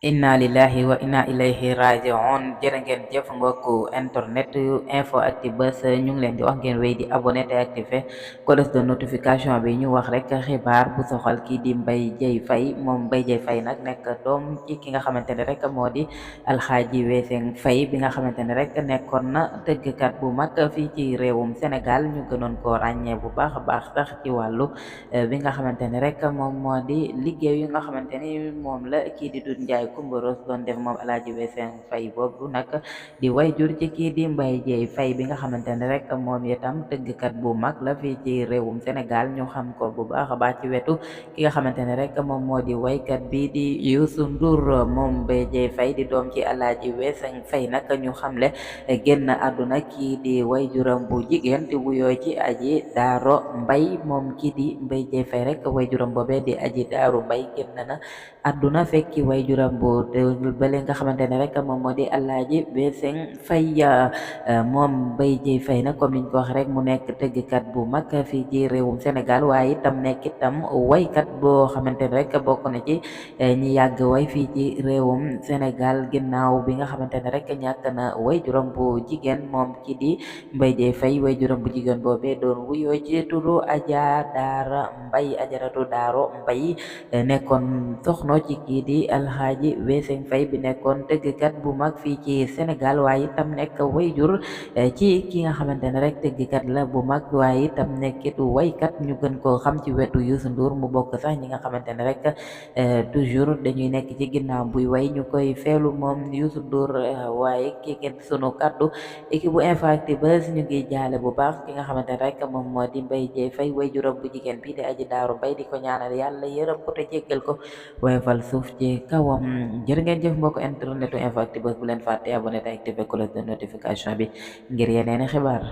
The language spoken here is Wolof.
inna lillahi wa inna ilayhi raji'un jërë ngeen jëf mbokku internet yu info actu buzz ñu ngi leen di wax ngeen wéy di abonné te activé cloche de notification bi ñu wax rek xibaar bu soxal kii di Mbaye Dieye Faye moom Mbaye Dieye Faye nag nekk doom ci ki nga xamante ne rek moo di Alxaaji Wesseng Faye bi nga xamante ne rek nekkoon na tëggkat bu mag fii ci réewum Sénégal ñu gënoon koo ràññee bu baax a baax sax ci wàllu bi nga xamante ne rek moom moo di liggéey yu nga xamante ni moom la kii di Doudou Ndiaye Coumba Rose doon def moom Alaaji Wesseng Faye boobu nag di wayjur ci kii di Mbaye Dieye Faye bi nga xamante ne rek moom itam tëggkat bu mag la fii ci réewum Sénégal ñu xam ko bu baax a baax ci wetu ki nga xamante ne rek moom moo di waykat bi di Youssou Ndour moom Mbaye Dieye Faye di doom ci Alaaji Wesseng Faye nag ñu xamle génn àdduna kii di wayjuram bu jigéen di wuyoo ci Aji Daaro Mbay moom kii di Mbaye Dieye Faye rek wayjuram boobee di Aji Daaro Mbay génn na àdduna fekki wayjuram bu bale nga xamante ne rek moom moo di Alaaji Wesseng Faye moom Mbaye Dieye Faye nag comme niñ ko wax rek mu nekk tëggkat bu mag fii ci réewum Sénégal waaye itam nekk itam waykat boo xamante ne rek bokk na ci ñi yàgg way fii ci réewum Sénégal ginnaaw bi nga xamante ne rek ñàkk na wayjuram bu jigéen moom kii di Mbaye Dieye Faye wayjuram bu jigéen boobee doon wuyoo ci turu Adja Daara Mbay Ajaratu Daaro Mbay nekkoon soxna ci kii di Alxaaji Wesseng Faye bi nekkoon tëggkat bu mag fii ci Sénégal waaye itam nekk wayjur ci ki nga xamante ne rek tëggkat la bu mag waaye itam nekkit waykat ñu gën koo xam ci wetu Youssou Ndour mu bokk sax ñi nga xamante ne rek toujours dañuy nekk ci ginnaaw buy way ñu koy feelu moom Youssou Ndour waaye kii kenn sunu kàddu équipe bu Info Actu Buzz ñu ngi jaale bu baax ki nga xamante ne rek moom moo di Mbaye Dieye Faye wayjuram bu jigéen bi di Aji Daaru Mbay di ko ñaanal yàlla yërëm ko te jéggal ko woyofal suuf ci kawam jërë ngeen jëf mbokk internetu Info Actu Buzz bu leen fàtte abonné te activé cloche de notification bi ngir yeneeni xibaar